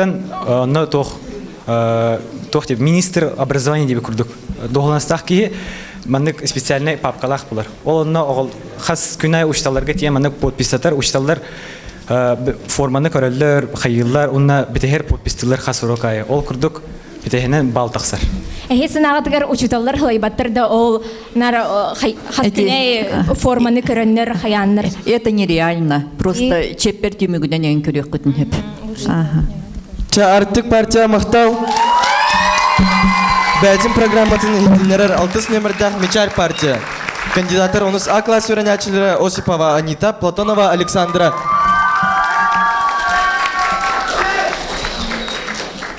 Онно туох туох деп министр образования диэби курдук дуоһунастаах киһи маннык специальный папкалаах булар. Ол онно оҕол хас күн аайы учталларга тиийэн маннык подписатар, учталлар форманы көрөллөр, хайыыллар, уонна бүтэһэр подпистыылар хас урок аайы. Ол курдук бүтэһинэн бал тахсар. Эһи санааҕытыгар учууталлар халайбаттар да ол нар хас күнэ форманы көрөннөр хайааннар. Это нереально. Просто чеппер түмүгүнэн эн көрүөхкүтүн хөп. Ча Артык партия махтал. Бэйэтин программатын иһитиннэрэр алтыс нөмірдээх Мечарь партия. Кандидаттар онус А класс үөрэнээччилэрэ Осипова Анита, Платонова Александра.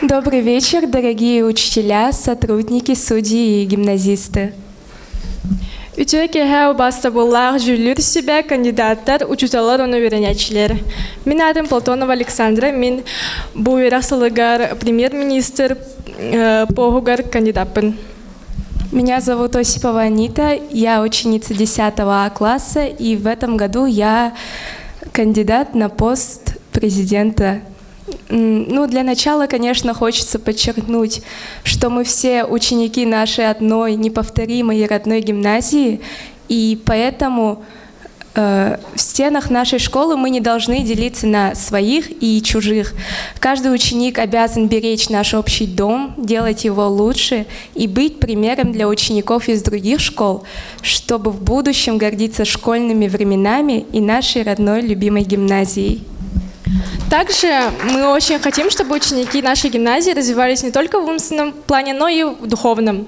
Добрый вечер, дорогие учителя, сотрудники, судьи и гимназисты. Үтүө киэһэ убаастабыллаах дьүүллүүр сүбэ кандидаттар, учууталлар уонна үөрэнээччилэр. Мин аатым Платонова Александра, мин бу үөрэх сылыгар премьер-министр поһугар кандидаппын. Меня зовут Осипова Анита, я ученица 10 А класса, и в этом году я кандидат на пост президента. Ну, для начала, конечно, хочется подчеркнуть, что мы все ученики нашей одной неповторимой и родной гимназии, и поэтому в стенах нашей школы мы не должны делиться на своих и чужих. Каждый ученик обязан беречь наш общий дом, делать его лучше и быть примером для учеников из других школ, чтобы в будущем гордиться школьными временами и нашей родной любимой гимназией. Также мы очень хотим, чтобы ученики нашей гимназии развивались не только в умственном плане, но и в духовном.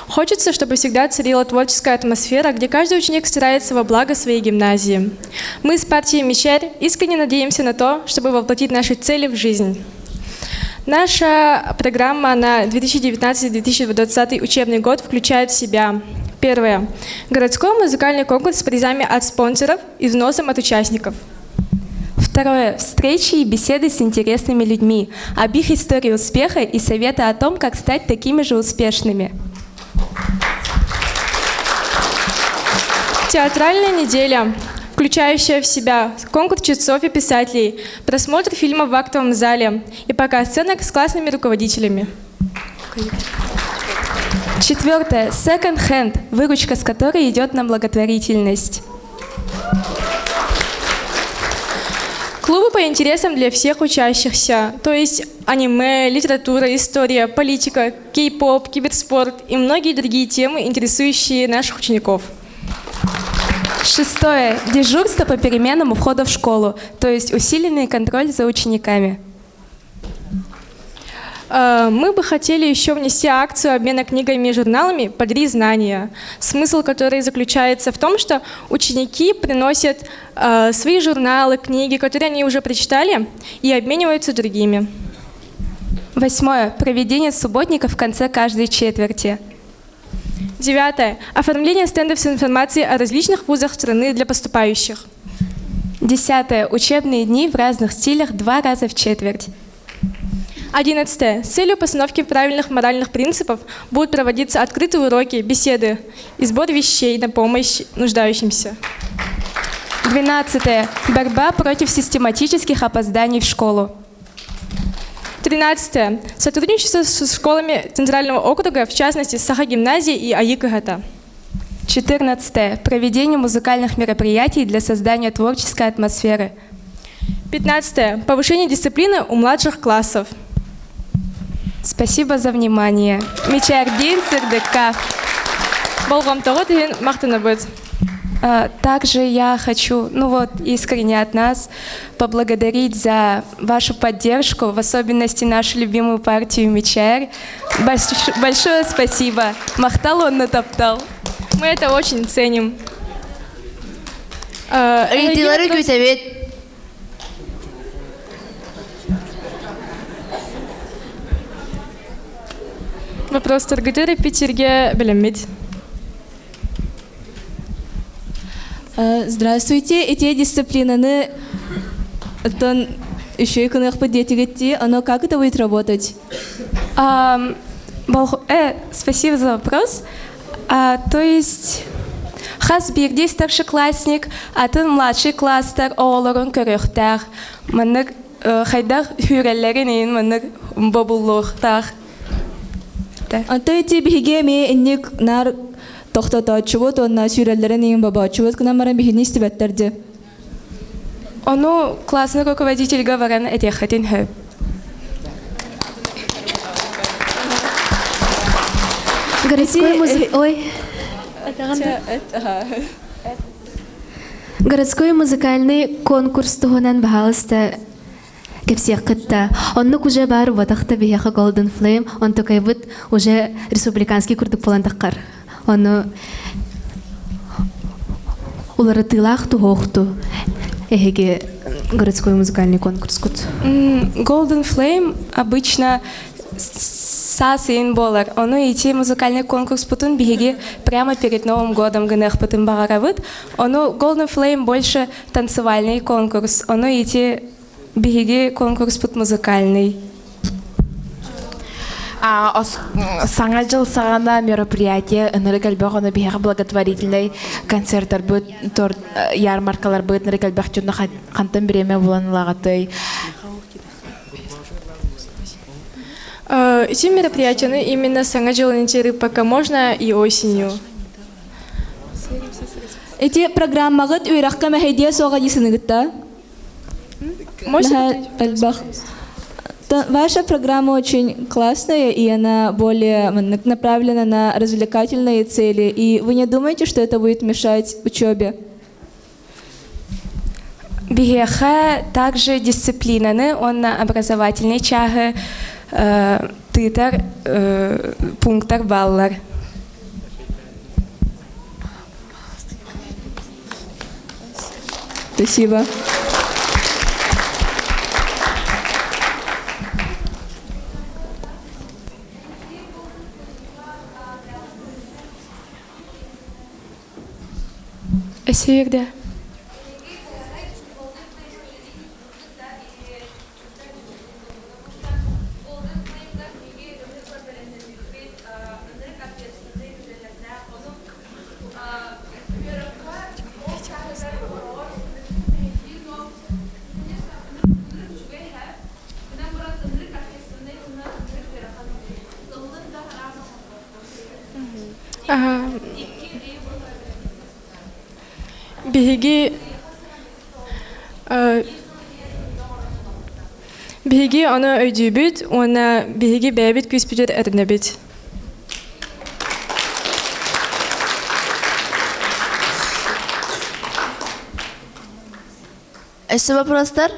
Хочется, чтобы всегда царила творческая атмосфера, где каждый ученик старается во благо своей гимназии. Мы с партией «Мечарь» искренне надеемся на то, чтобы воплотить наши цели в жизнь. Наша программа на 2019-2020 учебный год включает в себя Первое. Городской музыкальный конкурс с призами от спонсоров и взносом от участников. Второе. Встречи и беседы с интересными людьми об их истории успеха и советы о том, как стать такими же успешными. Театральная неделя, включающая в себя конкурс чтецов и писателей, просмотр фильма в актовом зале и показ сценок с классными руководителями. Четвертое. Second hand, выручка с которой идет на благотворительность. Клубы по интересам для всех учащихся, то есть аниме, литература, история, политика, кей-поп, киберспорт и многие другие темы, интересующие наших учеников. Шестое. Дежурство по переменам у входа в школу, то есть усиленный контроль за учениками. Мы бы хотели еще внести акцию обмена книгами и журналами «Подари знания», смысл которой заключается в том, что ученики приносят свои журналы, книги, которые они уже прочитали, и обмениваются другими. Восьмое. Проведение субботника в конце каждой четверти. Девятое. Оформление стендов с информацией о различных вузах страны для поступающих. Десятое. Учебные дни в разных стилях два раза в четверть. 11-е. С целью постановки правильных моральных принципов будут проводиться открытые уроки, беседы и сбор вещей на помощь нуждающимся. 12-е. Борьба против систематических опозданий в школу. 13-е. Сотрудничество с школами Центрального округа, в частности, Саха гимназии и АИКГТ. 14-е. Проведение музыкальных мероприятий для создания творческой атмосферы. 15-е. Повышение дисциплины у младших классов. Спасибо за внимание. Мичардин ЦРДК. Болҕомтоҕут иһин махтанабыт. Также я хочу, ну вот, искренне от нас поблагодарить за вашу поддержку, в особенности нашу любимую партию Мичар. Большое спасибо. Махтал он натоптал. Мы это очень ценим. Ыйытыылары күүтэбит. Вопростаргытыр Питерге билиммит. Здравствуйте, эти дисциплинаны оттон еще и кыныкпыт диэтигитти, оно как это будет работать? Спасибо за вопрос. То есть хас биирдии старшеклассник, атын младший класстар оҕолорун көрүөхтээх. Маннык. хайдах сүүрэллэрин иһин маннык бобуллуохтаах. Онто ити биһиги эмиэ инник наар тохтотооччубут уонна сүүрэллэрин иһин бобооччубут гынан баран биһини истибэттэр дии. Ону классный руководительга баран этиэххитин сөп. Городской музык... Ой. Городской музыкальный конкурс туһунан баһаалыста кэпсиэххит да. Оннук уже бар убатахта биһиэхэ Golden Flame, онтукайбыт уже республиканский курдук буолан таххар. Ону уларытыылаах туһуохту эһиги городской музыкальный конкурскут. Golden Flame обычно саас ыйын буолар. Ону ити музыкальный конкурспутун биһиги прямо перед Новым годом гыныахпытын баҕарабыт. Ону Golden Flame больше танцевальный конкурс. Ону ити биһиги конкурспут музыкальный. Саҥа дьыл саҕана мероприятие ынырык элбэх ону биһиэхэ благотворительнай концерттарбыт, торт ярмаркаларбыт ынырык элбэх дьонно хантан бириэмэ булан ылаҕытый? Эти мероприятияны именно Саҥа дьылын пока можно и осенью. Ити программаҕыт үөрэххэ мэһэйдиэ суоҕа дии саныгытта? Элбэх. Ваша программа очень классная, и она более направлена на развлекательные цели. И вы не думаете, что это будет мешать учебе? Биһиэхэ также дисциплинаны уонна образовательный чааһы тыытар пунктар бааллар. Спасибо. Эсиирдэ. Биһиги биһиги ону өйдүүбүт уонна биһиги бэйэбит күүспүтүгэр эрэнэбит. Өссө вопростар?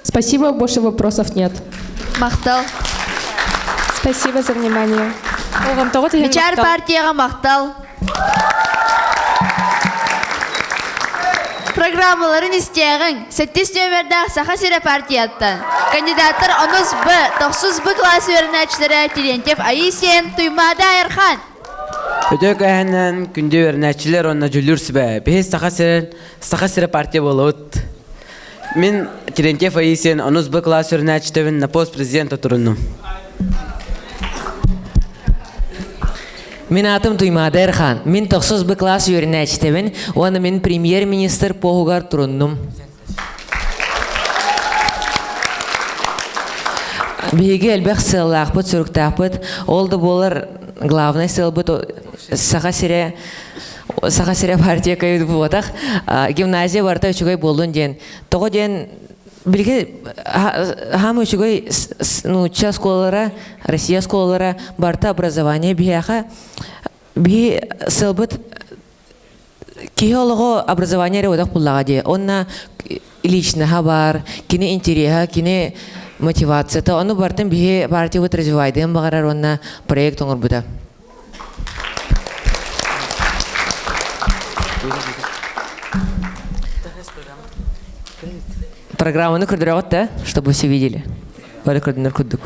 Спасибо, больше вопросов нет. Махтал. Спасибо за внимание. Мичаар партияға махтал. Программаларын истиэҕиҥ. Сэттис нүөмэрдээх Саха сирэ партияттан. Кандидаттар онус Б, тохсус Б класс үөрэнээччилэрэ Терентьев Аисиен, Туймаада Айархан. Өтө кэһэнэн күндү үөрэнээччилэр уонна дьүүллүүр сүбэ. Биһи Саха сирин Саха сирэ партия буолабыт. Мин Терентьев Аисиен онус Б класс үөрэнээччитэбин на пост президента туруннум. Мин атым Туймаада Эрхан. Мин тохсус Б класс үөрэнээччитэбин уонна мин премьер-министр поһугар туруннум. Биһиги элбэх сыаллаахпыт, суруктаахпыт. Ол да буолар главный сыалбыт Саха сирэ Саха сирэ партия кайыт буотах гимназия барыта үчүгэй буоллун диэн. Тоҕо диэн билги хаам үчүгэй нуучча оскуолалара, Россия оскуолалара барыта образование биһиэхэ биһи сыалбыт киһи олоҕо образование эрэ одох буллаҕа дии. Онна личноһа бар, кини интереса, кини мотивацията. Ону бартын биһи партиябыт развивайдыан баҕарар уонна проект оҥорбута. Программаны көрдөрөҕүт да, чтобы все видели. Бары көрдүнөр курдук.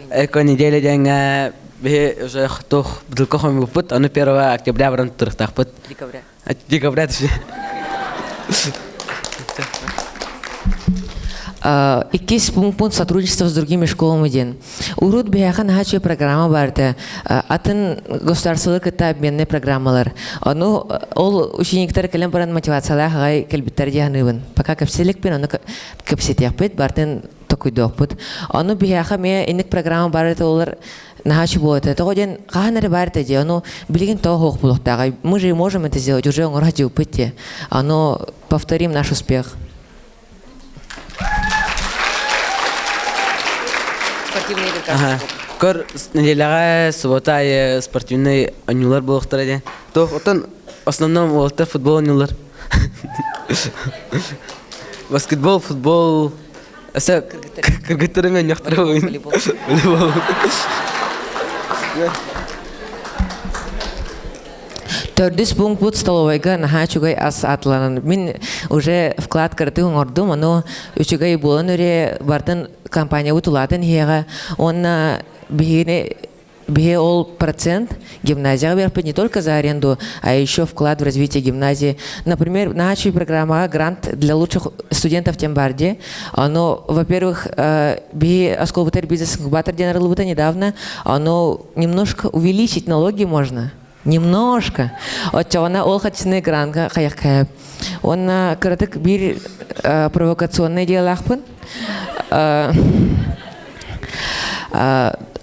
Эко неделя диэҥҥэ биһи уже туох бутылка хомуйбуппут, ону 1 октября баран туруктаахпыт. Декабря. Декабря. Иккис пункт сотрудничество с другими школами диэн. Урут биһиэхэ наһаа үчүгэй программа баарда. Атын государстволар кытта обменный программалар. Ону ол учениктар кэлэн баран мотивациялаах аҕай кэлбиттэр дии саныыбын. Пока кэпсэликпин, ону кэпсэтиэхпит, бартын токуйдуохпут. Ону биһиэхэ эмиэ инник программа баар этэ олар наһаа үчүгэй буолуо этэ. Тоҕо диэн хаһан эрэ баар этэ дии, ону билигин тоҕо суох буолуохтааҕый? Мы же можем это сделать, уже оҥоро сылдьыбыппыт дии. Ону повторим наш успех. Спортивный Көр неделяҕа суббота аайы спортивный оонньуулар буолуохтара диэн. Туох оттон основном уолаттар футбол оонньуулар. Баскетбол, футбол, өссө кыргыттар эмиэ оонньуохтара волейбол. Төрдүс пункт столовойга наһаа үчүгэй ас атланан. Мин уже вклад кырытыы оҥордум, ону үчүгэй буолан өрө бартын компаниябыт улаатан иһиэҕэ. Уонна биһигини биһи ол процент гимназияҕа биэрпит не только за аренду, а еще вклад в развитие гимназии. Например, наһаа үчүгэй программаҕа грант для лучших студентов тем бар дии. Ону, во-первых, биһи осколбутар бизнес-инкубатор диэн арыллыбыта недавно. Ону немножко увеличить налоги можно. Немножко. Оччоҕуна ол хаччыны гранка хайахкайап. Уонна кыратык биир провокационный идеялаахпын.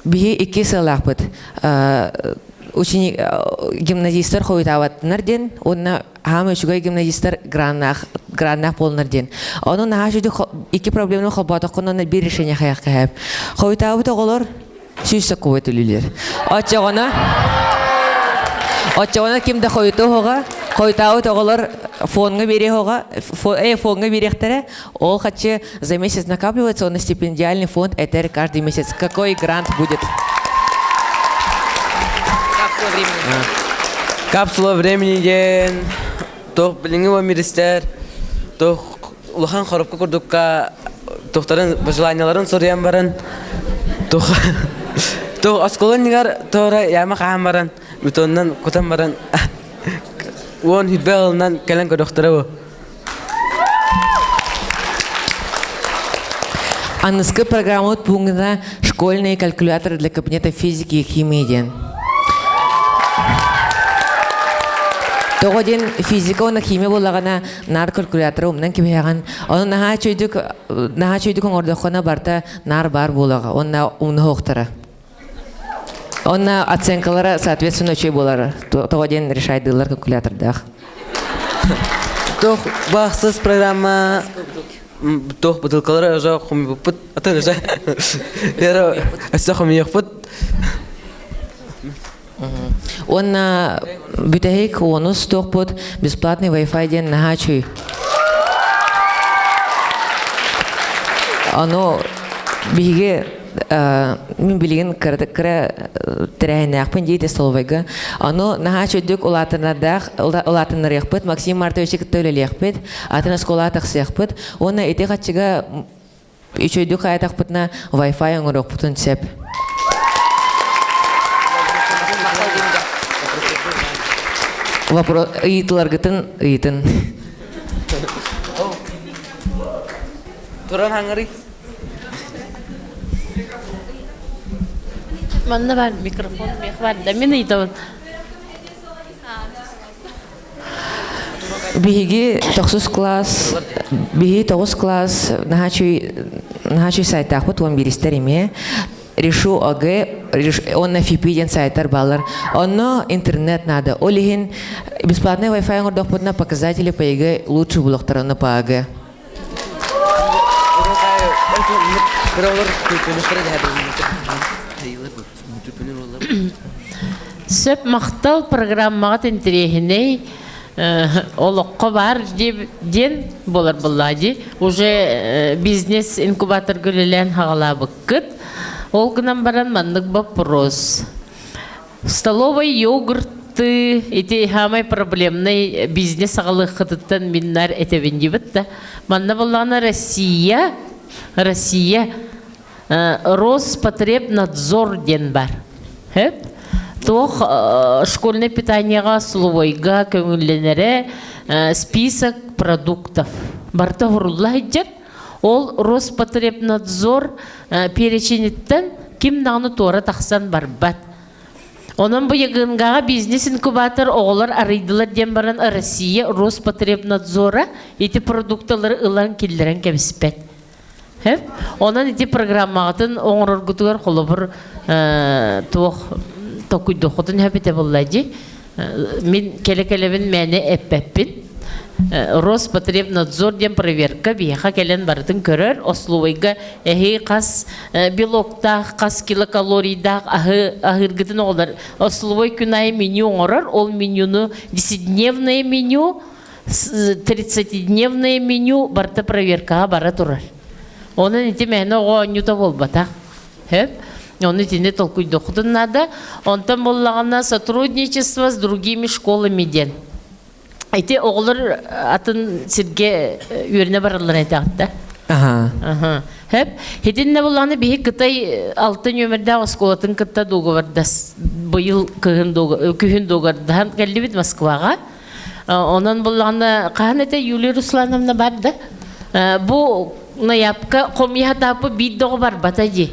Биһи икки сыалаахпыт. Ученик гимназистар хойутаабаттынар диэн уонна хаама үчүгэй гимназистар граннаах граннаах буолунар диэн. Ону наһаа үчүгэй икки проблеманы холбоотоххуна биир решение хайахкайап. Хойутаабыт оҕолор 100 сокуой төлүүлэр. Оччоҕуна Оччоҕуна ким да хойуту оһоҕо, хойутаабыт оҕолор фонга биэриэх оҕо, фонга биэриэхтэрэ, ол хаччы за месяц накапливается, он на стипендиальный фонд этэр каждый месяц. Какой грант будет? Капсула времени. Капсула времени диэн туох билиҥҥи миристэр туох улахан коробка курдукка туохтарын пожеланияларын суруйан баран туох туох оскуола иннигэр туора яма хаһан баран бетонунан кутан баран уон хүбэ ылынан кэлэн көрүөхтэрэ бу. Аныскы программабыт пунктына школьные калькуляторы для кабинета физики и химии диэн. Тоҕо диэн физика уонна химия буоллаҕына наар калькуляторы умнан кэбиһэҕин. Ону наһаа үчүгэйдик наһаа үчүгэйдик оҥордоххуна барыта наар баар буолуоҕа уонна умнуһуохтара. Онно оценкалара соответственно үчүгэй буолар. Тоҕо диэн решайдыыллар калькулятордаах. Туох баахсыз программа туох бутылкалары уже хомуйбуппут атын уже өссө хомуйуохпут Уонна бүтэһик уонус туохпут бесплатный Wi-Fi диэн наһаа үчүгэй. Ону биһиги мин билигин кыра тэрээһиннээхпин дии столовойга. Ону наһаа үчүгдүк улаатынардаах улаатыннарыахпыт, Максим Мартовичы кытта үлэлиэхпит, атын оскуолаҕа тахсыахпыт. Уонна ити хаччыга үчүгдүк хаайтахпытына Wi-Fi оҥоруохпутун сөп. Вопрос ыйытыларгытын ыйытын. Туран хаҥырый. Манна бар микрофон мех бар да мин ыйтабын. Биһиги тохсус класс, биһиги тоҕус класс наһаа үчүгэй сайтаахпыт уон бииристэр эмиэ. Решу ОГ, уонна ФИПИ диэн сайтар бааллар. Онно интернет надо. Ол иһин бесплатный Wi-Fi оҥордохпутуна показатели по ЕГЭ лучше булуохтара онно по АГ. Сөп махтал программаҕа интэриэһинэй олоххо баар диэн буолар буоллаа дии. Уже бизнес инкубаторга үлэлээн хаҕалаабыккыт. Ол гынан баран маннык вопрос. Столовый йогурты ити самай проблемный бизнес аҕалыаххытыттан миннар этэбин диэбит да. Манна буоллаҕына Россия, Россия Роспотребнадзор диэн бар. Хөп? Туох школьное питаниеға столовойга көҥүллэнэрэ список продуктов. Барыта хурулла сылдьар. Ол Роспотребнадзор перечениттэн ким даҕаны туора тахсан барбат. Онон бу ЯГНГ-ҕа бизнес-инкубатор оҕолор арыйдылар диэн баран Россия Роспотребнадзора ити продукталары ылан киллэрэн кэбиспэт. Сөп? Онон ити программаҕытын оҥороргутугар холобур туох токуйдуоххутун сөп этэ буолла дии. Мин кэлэ-кэлэбин мээнэ эппэппин. Роспотребнадзор диэн проверка биһиэхэ кэлэн барытын көрөр. Ословойга эһи хас белоктаах, хас килокалорийдаах аһы аһыыргытын оҕолор ословой күн аайы меню оҥорор. Ол менюну десятидневное меню, 30-дневное меню барыта проверкаҕа бара турар. Онон ити мээнэ оҕо оонньуута буолбатах. Сөп? Ону итини толкуйдуоххутун наада. Онтон буоллаҕына сотрудничество с другими школами диэн. Ити оҕолор атын сиргэ үөрэнэ бараллар этэҕит да? Аха. Хөп. Итиннэ буллаҕына биһи Кытай алта нүөмэрдээх оскуолатын кытта дуогабардас быйыл кыһын күһүн дуогабардаһан кэллибит Москваҕа. Онон буллаҕына хаһан этэ Юлия Руслановна бар да? Бу Ноябка хомуйа биир да оҕо барбата дии.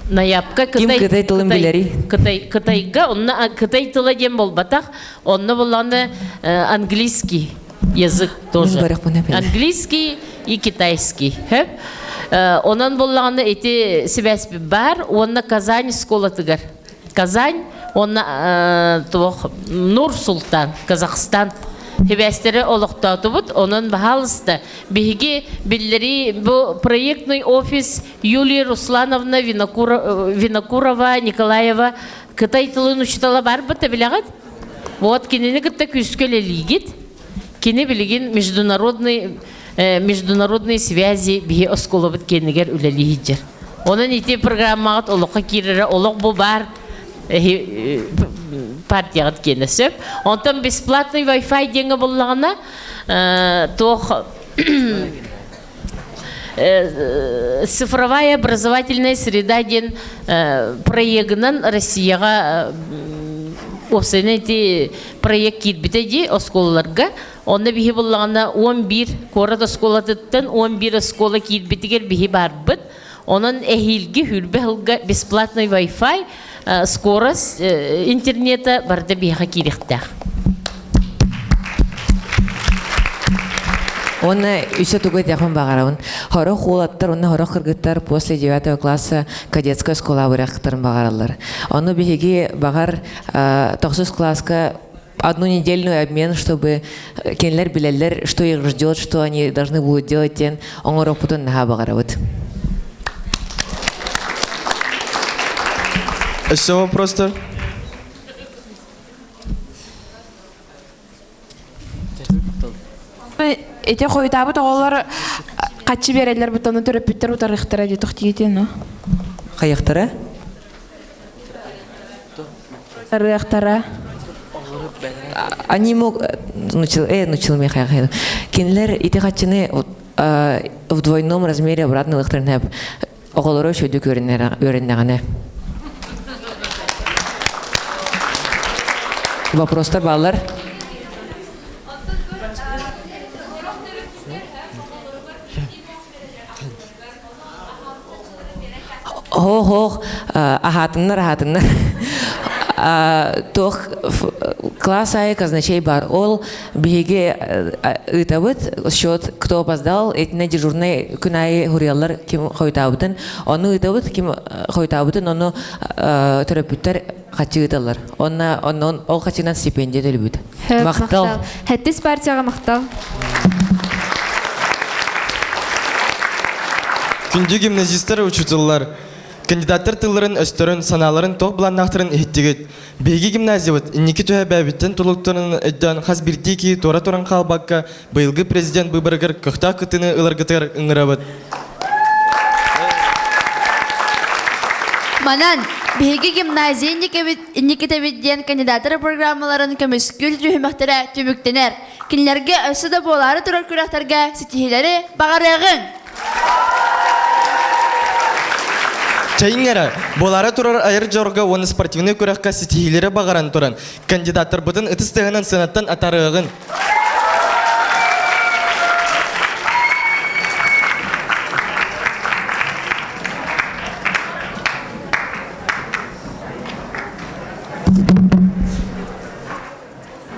Ноябка Ким Кытай Кытай тылын билэрий? Кытай Кытайга онно Кытай тыла диэн буолбатах. Онно буллаҕына английский язык тоже. Английский и китайский. Хөп. Онон буллаҕына ити сибээспит бар уонна Казань школатыгар. Казань уонна туох Нур Султан, Казахстан хибээстэри олохтоотубут. Онон баһаалыста биһиги биллэрии бу проектный офис Юлия Руслановна Винокурова Николаева Кытай тылын учутала барбыт билэҕит? Вот кинини кытта күүскэ үлэлиигит. Кини билигин международный международные связи биһи оскуолабыт киэнигэр үлэлии сылдьар. Онон ити программаҕыт олоххо киирэрэ олох бу баар партияҕыт киэнэ сөп. Онтон бесплатный Wi-Fi диэҥҥэ буллаҕына туох цифровая образовательная среда диэн проегынан Россияҕа уопсайынан ити проект киирбитэ дии оскуолаларга. Онно биһи буллаҕына 11 куорат оскуолатыттан 11 оскуола киирбитигэр биһи барбыт. Онон эһиилги хүрбэ сылга бесплатный Wi-Fi, скорость интернета барыта биһиэхэ киириэхтээх. Уонна үсэ тугу этиэхпин баҕарабын. Хорох уолаттар уонна хорох кыргыттар после девятого класса кадетская школа бырахтарын баҕараллар. Ону биһиги баҕар тохсус класска одну недельный обмен, чтобы кинилэр билэллэр, что их ждет, что они должны будут делать диэн оҥоруохпутун наһаа баҕарабыт. Өссө вопростар? Ити хойутаабыт оҕолор хаччы биэрэллэр бутаны төрөппүттэр утарыахтара дии тохтиитин ну. Хайахтара? Утарыахтара. Они мог научил, научил меня Кинилэр ити хаччыны в двойном размере обратно ылыхтарын оҕолоро үчүгэйдик үөрэннэҕинэ. Вопростар бааллар? Хоох, аһаатыннар, аһаатыннар. Туох класс айы казначей бар. Ол биһиги ыытабыт счет, кто опоздал, итинэ дежурный күн айы хуруйаллар ким хойутаабытын. Ону ыытабыт, ким хойутаабытын, ону төрөппүттэр хаччы ыыталлар. Онна онон ол хаччынан стипендия төлөбүт. Махтал. Хэттис партияға махтал. Күндү гимназистар учутуллар. Кандидаттар тылларын, өстөрүн, санааларын туох былааннаахтарын иһиттигит. Биһиги гимназиябыт инники түһэ бэйэбиттэн тулуктарын өйдөөн хас биирдии киһи туора туран хаалбакка быйылгы президент быыбарыгар көхтөөх кыттыыны ыларгытыгар ыҥырабыт. Манан, биһиги гимназия инникитэбит диэн кандидаттар программаларын көмүскүүр түһүмэхтэрэ түмүктэнэр. Кинилэргэ өссө да буолаары турар күрэхтэргэ ситиһиилэри баҕарыаҕыҥ! Чэйиҥ эрэ, буолаары турар айар дьорго уонна спортивнай күрэххэ ситиһиилэри баҕаран туран, кандидаттарбытын ытыс тыаһынан сыанаттан атаарыаҕын.